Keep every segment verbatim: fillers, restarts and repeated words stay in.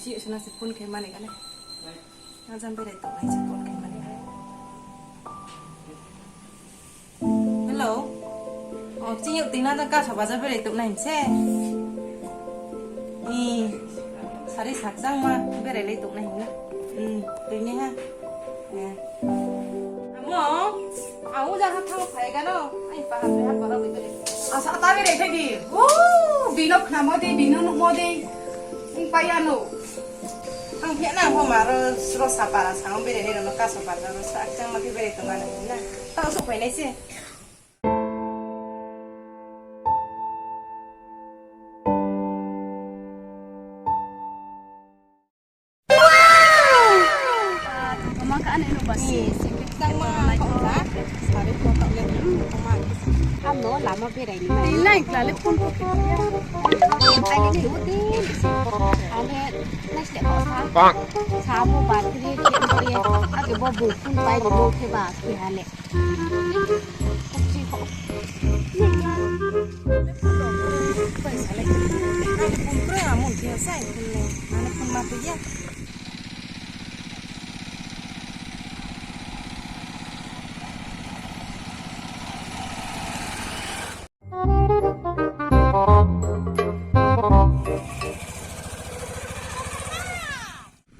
Chini suna se phone khe mani gana. Ajang berai tongnai se phone khe mani gana. Hello. O, chini tui na jang kaso bajar berai tongnai se. I, sari sakchangma berai lai tongnai hing na. Hmm, tui ni ha. Eh. Amo, ang uja ha thang phai gano, ai pa ha phai ha para bai bere. Asa ta bere thai di. O, bino khnamo di, bino nuhmo di. Ing pa ya no. Ang phia na ho ma ro, ro sa para sa ang bere ni ro no kaso para ro sa akchang ma khe bere tong ano na. Tang su phai nai se. Mama ka ani no basi. Tang ma ka uja. Sari ko tak le. Mama. Ano lama berai ni. Nai klale phone ko. Ani ni uti. Ale nai se ko sa. Sa mo ba kri ke mo ye. Ake bo bu phone pai ni mo ke ba ke hale.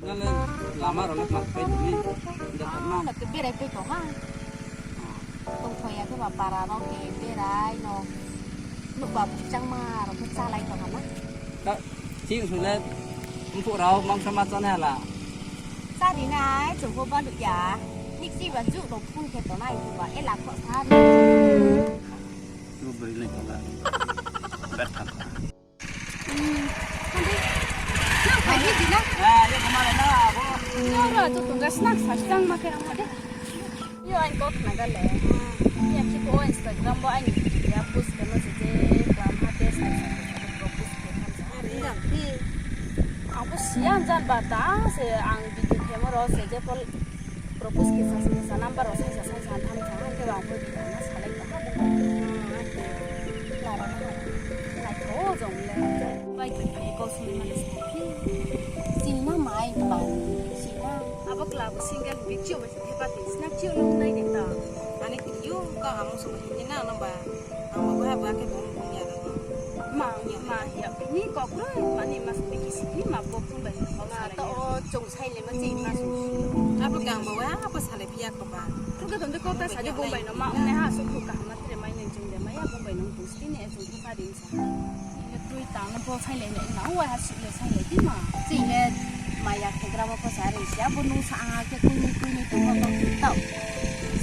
Nale lama rao le kma pai tong ni? Jatha ma. Ah, na ke berai pai tong ha. Tongthoi ya khe ba para rao ke berai no. Nuh ba changma rao khe chálai tong ha na. Ta, chini sung le mphuh rao mangsa ma chánai hala. Chári nai, chung pho baluh ya. Nikchi ba juh rao phone khe tongnai, ba ela kho sa ni. Chu bri le tong ha. Betha. Hmm. Nang phai ni di na? Ah, ye kama le na, abo. Yo, ro, tu tong ga snack sa, snack ma khe ang de. Yo, ang kok na ga le. Ya, ki ko Instagram bo ang ya post khe no se je, klam ha test na sa, post khe tham sa. Are, ya, ki. Ang bo siya jan ba ta, se ang video khe mo ro se je pol. Propose khe sa, sa, sa, number rao saisa, saisa, tham tham, hing khe bang pho di, ang na salai tong ha, bung bai. Lara na, naitho jong le. Bai bai bai, kau sung ma le sa. Sini ma mai ba, sini ma. Abo kla bo single, bikchi bai se phepa ti, snack chi nung nai de ta. Ani kini yo, ka amo sung ni na, na ba. Ang bo ha ba khe bung bung ya na. Ma, ma, ya, ni kok ro, ma ni ma sung bikchi si, ni ma bo phone bai, ma ta o chung sai le ma chi ma sung. Abo khe ang bo ha, abo salai phi ya kho ba. Thung khe tong de kau ta sa de bung bai no ma, ong nai ha, sung khu kaham ma tre mai nai chung de ma ya, bung bai no tong sini ne chung khu pha ri sa. Ye tui tang no bo sai le ne na, wa ha su le sai le di ma. Chi le ma ya khe gra ma pho sa ri sia, bo nung sa ha khe kui ni kui ni tong bo tong tau.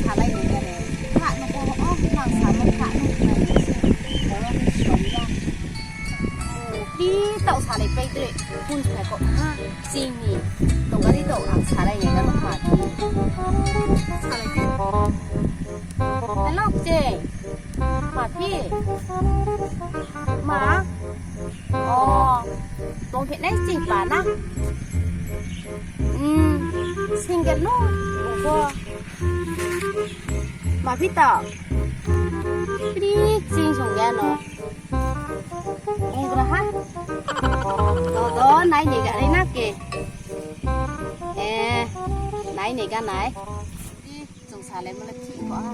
Salai ni khe re. Kha no bo o nang sa mo kha no na ni se. Bo no som ya. Pi tau salai pai tre, phone phai kho ha, chini, tong gari tau ang salai nai gano pha. Salai khe. Hello, kching. Ma phi? Ma? O, tong khe nai ching pa na? Hmm, single no, bo. Ma phi tau? Pri ching song ya no. Onggra ha. Do, do, nai ni ga ri na ke. Eh, nai ni ga nai. Di, chung salai mo le thik kho ha.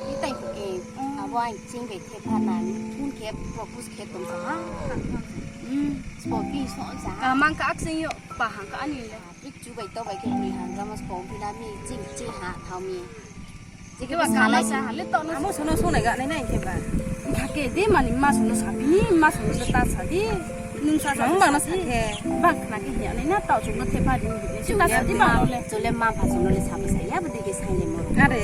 Di tai kho ke. Abo ang ching bai the pha na ni. Phone khe propose khe tong sa ha. Hmm, spo pi so sa ha. Ka mang ka aksing yo, pa hang ka ani le. Bik chu bai to bai khe bri hang ka mas pom phi na mi ching ching ha thao mi. Jikhe ba salai sa ha le to no. Amo sono sonai ga nai nai khe ba. Thake di mani ma sono sa phi ni ma sono se ta sa di. Nung sa sa bang na sa khe. Bang khna khe hia nai na tau chung no the pha di. Chu ta sa di bang le. Chu le ma pha sono le sa pha sa ya ba de ke sai le mo. Are.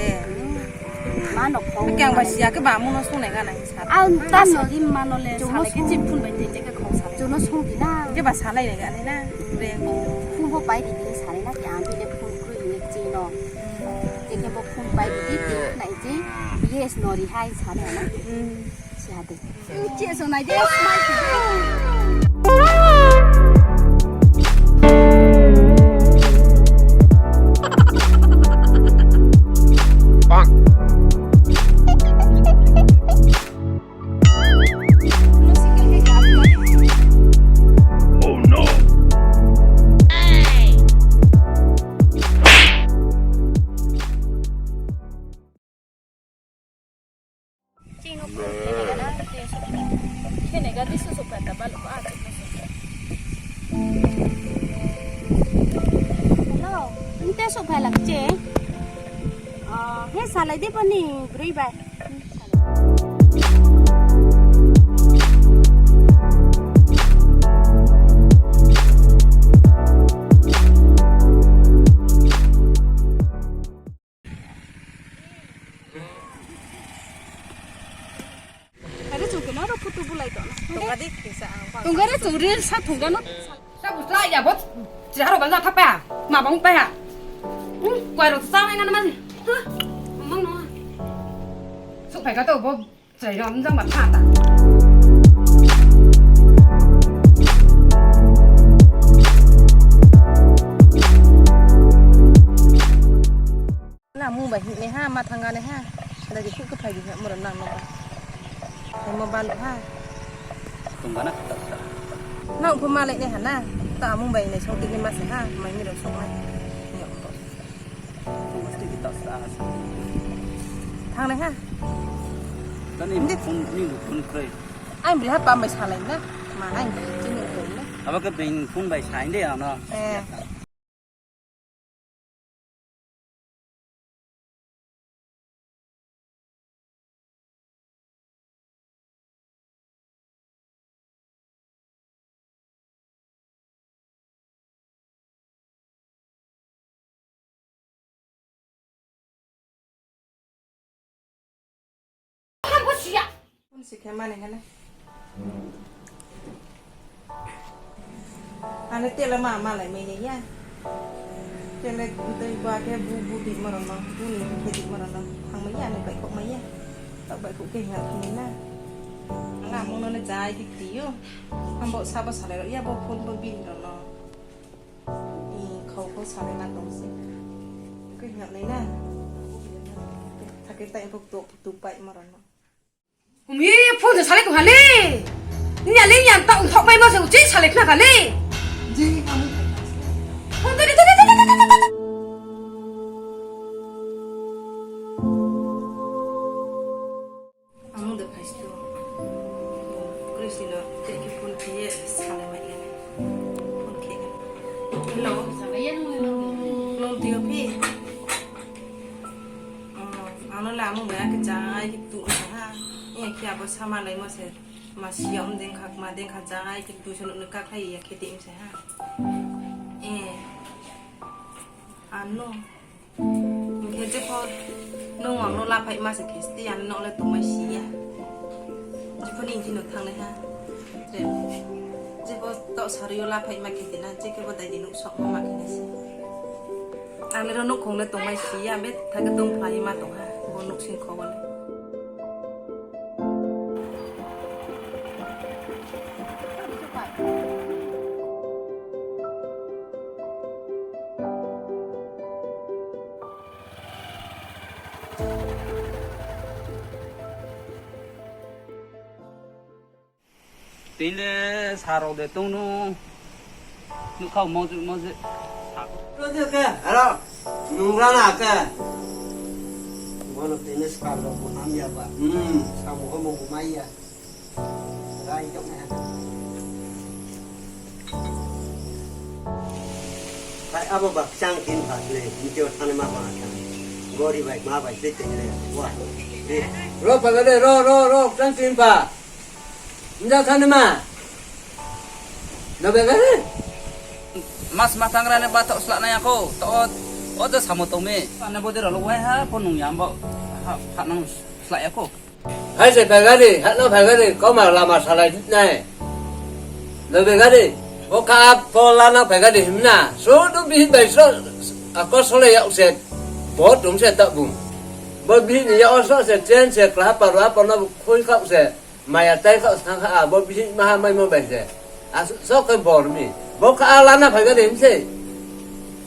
Ma no khong. Kyang ba sia ke ba mo no sonai ga nai sa. Ang ta no di ma no le sa le ke chim phun bai te ke khong sa. Chu no song di na. Ke ba salai le ga nai na. Re. Phun bo pai di di salai na ke ang di le phun kroi ni chi no. Jikhe bo phone pai di di nai di, yes no ri hai sa de na. Si ha de. Che so nai de, smile si de. Bang. Oh no! Ting o phone khe nai gana, te so. Khe nai ga di su su pha ta ba lo ba, te so. Hello, nte su pha lak che. Ah, he salai di bani broi bai. Are chung khe naro photo bulai tong na. Tongga di, kisa ang pang. Tongga re chung reel sa thungga no. Sa bu slai ya bo. Chiharo bal na thapa. Ma bang pa ha. Hmm, kuai ro sa nai na man. Ha. Mang no. Su phai ka to bo. Chrai ro mjang ba tha ta. Na mung bai hing nai ha, ma thang ga nai ha. Dai di khuh khe phai di ha, moron nang no ba. Hai mo balu ha. Tong ga na kata sa. Nang pho ma lai nai ha na. Ta mung bai nai song tik ni ma se ha, mai mi ro song nai. Ni ong bo. Tong ga stik kita sa. Thang nai ha. Tani phone ni phone kroi. Ai bri ha pa mai salai na. Ma nai chini phone na. Abo khe beng phone bai sai de ano. Eh. Phone si khe mani khe na. Ane tela ma malai mai nai ya. Tela tei ba khe bu bu di moron no, bu ni khe di moron no. Thang mai ya, ane baihkhouh mai ya. Taoh baihkhouh khe hing khe na. Ang amung no ne jai di kri yo. Ang bo sa bo salai ro ya, bo phone bo bini ro no. Ni khau bo salai ma tong se. Khe hing nai na. Thake tai bo to tu pai moron no. Umi phone se salai tong ha le. Ni ya le ni ya ta ong thok mai ma se uchi salai khna kha le. Ji, ang phone tadi tadi tadi tadi tadi. Ang de phai sto. Kristi no teki phone khe ye salai mai ya. Phone khe. Hello. Nung tio phi. Oh, ang no lamung bai khe jai khe tu ha. Iya khe abo sama lai mo se. Ma si ya um deng kha, ma deng kha jai khe tu se nung kak lai ya khe ti se ha. Eh. Ano. Hing khe jepho nung ang no laphai ma se khe sti ano no le tongmai si ya. Jepho ni hing khe no thang nai ha. Jepho to sari yo laphai ma khe ti na, je khe bo dai di nuk sok ma khe na si. Ang le ro nuk khong le tongmai si ya, be thake tong phlai ma tong ha, bo nuk sing kho bo le. Tini le sa rao de tong no. Nukha mojik mojik. Sa. Ro de ke, aro. Nung rana ke. Bono tini sa rao bo ham ya ba. Hmm, sa bo ko mo bo mai ya. Rai jok na. Kai abo ba kchang kin pha le, ni teo thani ma ba kchang. Gori bai ma bai se teng le. Wa. Ro pha ga de, ro, ro, ro, kchang kin pha. Nja thani ma. Na be ga de. Mas ma thang ra ne ba thok sla na ya ko. To o, o to samo tong mi. Ane bo de ro lo wai ha, pho nung yam bo. Ha, ha nang sla ya ko. Hai se phai gari, ha no phai gari, kau ma lama salai nai. Lo be gari, bo ka ap po la na phai gari himna. So do bihih bai so, ako so le yak se, bo tum se tak bung. Bo bihih ni yak so se, chen se, kla pa ra pa no khui kau se, maya tai kau sang ha, bo bihih maha mai mo bai se. Aso ke bor mi. Bo ka ala na phai ga de him se.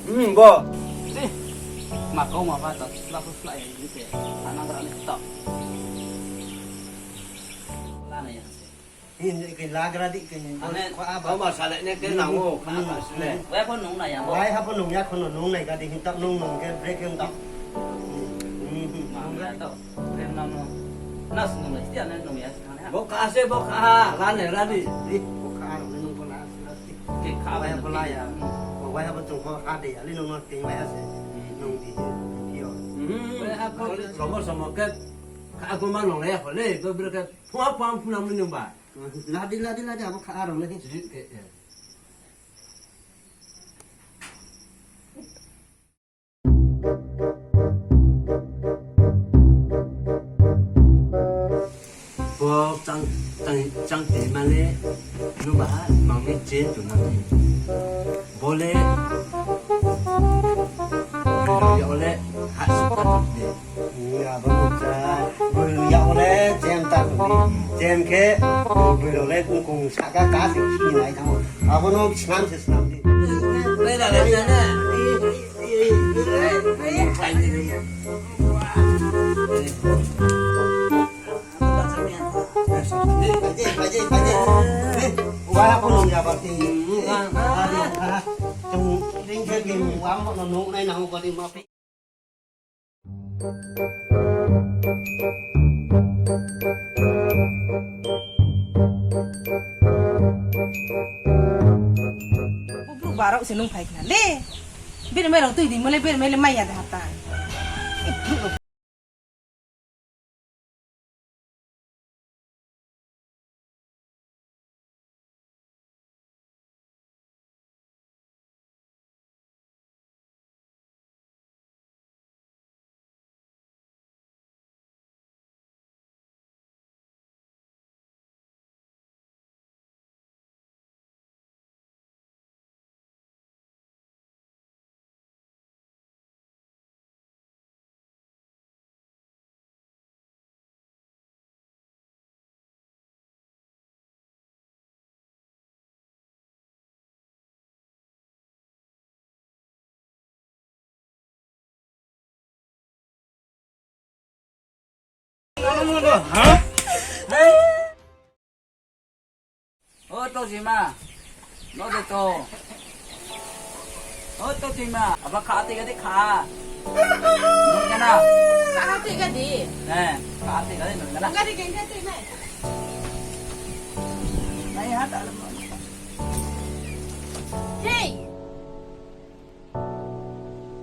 Hmm, bo. Eh. Ma kau ma ba ta, la ko fly ni se. Ana gra ni ta. La na ya se. Hin ke la gra di ke ni. Ane, ko aba ma sa le ne ke na ngo, ka ba sle. Wai pho nung na ya bo. Wai ha pho nung ya, pho nung nai ga di hin ta nung nung ke break hin ta. Hmm, hmm. Ma ya to. Rem na no. Na se nung lai, stia na nung ya, thang ya. Bo kha se, bo kha, la ne, la di. Di, bo kha, rao le nung bo la, la di. Ke kha, wai bo la ya. Bo wai bo chung kho ha de ya, le nung no ting wai se. Nung di, di yo. Hmm, wai ha bo le, romo somo ke, kha bo ma nung le ya kho le, bo bre ke, phua phua phunam le nung ba. La di, la di, la di, abo kha rao le. Ji, ke, ya. Bo chang, chang, chang ti ma le, nu ba, mang ni chen tu na ni. Bo le, bui rao ya le, ha su ta tu ni. Ya, bo nu cha, bui rao ya le, chen ta tu ni. Chen khe, bui rao le, kung kung sa ka ka si si nai tang. Abo no snam se snam ni. Lai la, lai la, lai. Bubru barok se nung phai khna le. Bini mai rao tui di mo le, bini mai le mai ya da ta. O Tojima, no de to. O Tojima, aba kha te ga de kha. Nung kana? Kha te ga di. Eh, kha te ga de nung kana? Ga di keng kha te nai. Nai ha ta. Hey.